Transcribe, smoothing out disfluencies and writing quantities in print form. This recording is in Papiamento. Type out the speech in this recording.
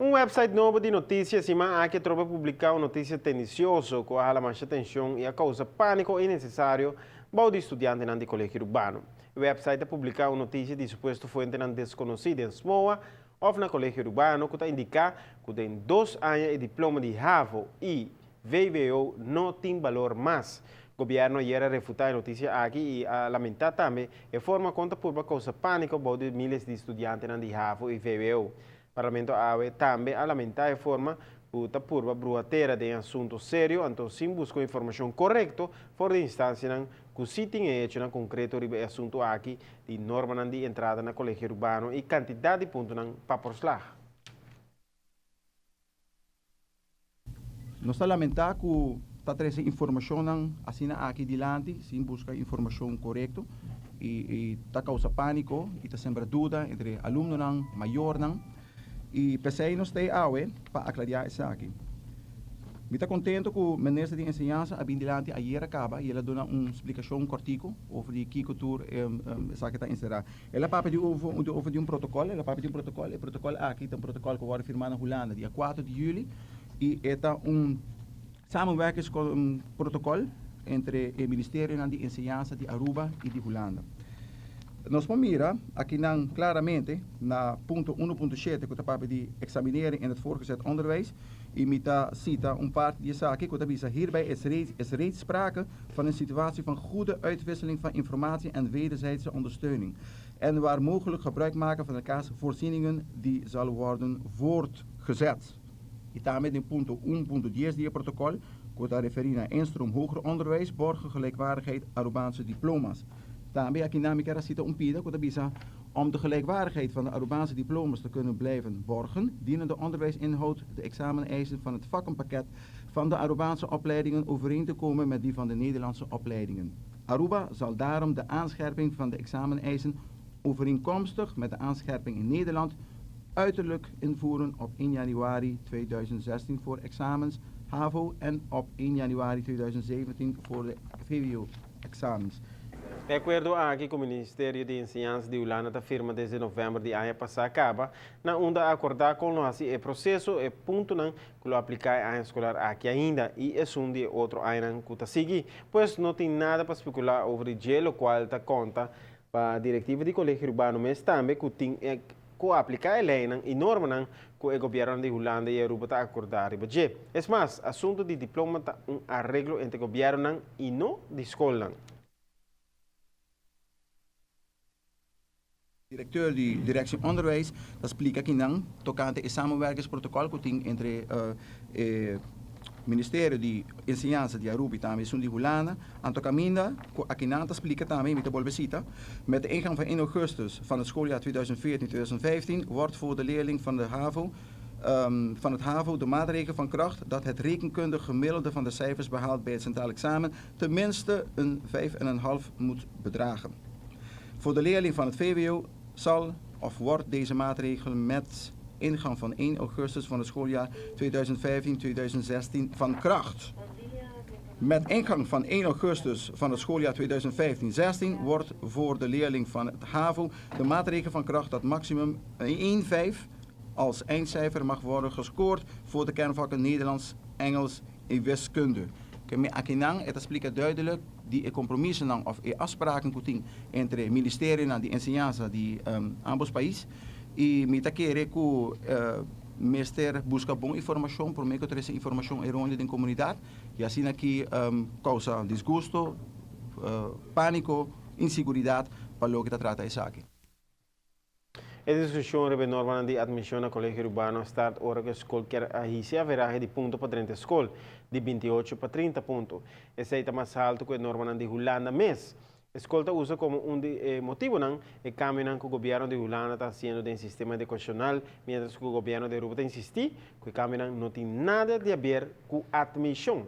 Un website nobo di noticia siman aki atrobe publica un noticia tendencioso cu a hala masha atencion y a causa panico innecesario bou di studiantenan di Colegio Urbano. E website a publica un noticia di supuesto fuentenan desconoci den SMOA of na Colegio Urbano cu ta indica cu den dos aña e diploma di havo y VWO no tin balor mas. Gobierno ayer a refuta e noticia aki y a lamenta tambe e forma con ta purba causa panico bou di miles di studiantenan di havo y VWO. Parlamento awe tambe a lamentá e forma ku ta purba bruha tera den e asunto serio anto sin buska un informashon korekto for di instansianan ku sí tin e echonan konkreto riba e asunto aki di normanan di entrada na Kolegio Urbano i kantidat di puntonan pa por slag. Nos ta lamentá ku ta trese informashonnan asina aki dilanti sin buska informashon korekto i ta kousa pániko i ta sembra duda entre alumnonan, mayornan i p'esei nos ta ei awe pa aklariá esaki. Mi ta kontento ku Minister di Enseñansa a bin dilanti ayer a kaba i el a duna un splikashon kòrtiku over di kiko tur esaki ta enserá. El a papia di over di un protokòl, el a papia di un protokòl, e protokòl aki ta un protokòl ku a wòrdu firmá na Hulanda dia kuater di yüli i e ta un samenwerkingsprotokòl entre e ministerionan di enseñansa di Aruba i di Hulanda. Nos por mira akinan klaramente na punto 1.7 ku ta papia di examinering in het voortgezet onderwijs i mi ta sita un parti di esaki ku ta bisa hierbij is reeds is reeds sprake van een situatie van goede uitwisseling van informatie en wederzijdse ondersteuning en waar mogelijk gebruik maken van elkaars voorzieningen die zal worden voortgezet. I tambe den punto 1.10 di e protokòl ku ta referí na instroom hoger onderwijs borgen gelijkwaardigheid Arubaanse diploma's. Tambe akinan mi kier a sita un pida ku ta bisa, Om de gelijkwaardigheid van de Arubaanse diploma's te kunnen blijven borgen, dienen de onderwijsinhoud, de exameneisen van het vakkenpakket van de Arubaanse opleidingen overeen te komen met die van de Nederlandse opleidingen. Aruba zal daarom de aanscherping van de exameneisen overeenkomstig met de aanscherping in Nederland uiterlijk invoeren op 1 januari 2016 voor examens HAVO en op 1 januari 2017 voor de VWO-examens. E akuerdo aki ku Ministerio di Enseñansa di Hulanda ta firma desde novèmber di aña pasá kaba, na unda a akordá kon lo hasi e proseso, e puntonan ku lo apliká e aña skolar aki ainda i esun di e otro añanan ku ta sigui. Pues no tin nada pa spekulá over di dje, lokual ta konta pa direktiva di Kolegio Urbano mes tambe ku tin e ku apliká e leinan i normanan ku e gobièrnunan di Hulanda i Aruba ta akordá riba dje. Es mas, asuntu di diploma ta un areglo entre gobièrnunan i no di skolnan. Direkteur di Directie Onderwijs ta splika kinan tokante e samenwerkingsprotokòl ku tin entre e Ministerio di Enseñansa di Aruba i tambe esun di Hulanda. Anto kaminda ku akinan ta splika tambe, mi ta bolbe sita, Met de ingang van 1 augustus van het schooljaar 2014-2015 wordt voor de leerling van de havo van het havo de maatregel van kracht dat het rekenkundig gemiddelde van de cijfers behaald bij het centraal examen tenminste een 5,5 moet bedragen. Voor de leerling van het VWO zal of wordt deze maatregel met ingang van 1 augustus van het schooljaar 2015-2016 van kracht. Met ingang van 1 augustus van het schooljaar 2015-16 wordt voor de leerling van het HAVO de maatregel van kracht dat maximum 1,5 als eindcijfer mag worden gescoord voor de kernvakken Nederlands, Engels en Wiskunde. Ke mi akinan e ta splika duidelijk di e compromisonan of e afspraken ku tin entre ministerionan di enseñansa di ambos pais i mi ta kere ku mester buska bon informashon prome ku trese informashon eronio den komunidat i asina ki kousa disgusto, pániko, inseguridat pa loke ta trata esaki. E diskushon riba e normanan di atmishon na Kolegio Urbano a start ora ku e skol kier a hisi averahe di punto pa drenta e skol, di 28 pa 30 punto. Esei ta mas haltu ku e normanan di Hulanda mes. E skol ta usa komo un di e motibunan e kambionan ku gobièrnu di Hulanda ta hasiendo den sistema edukashonal, miéntras ku gobièrnu di Aruba ta insistí ku e kambionan no tin nada di haber ku atmishon.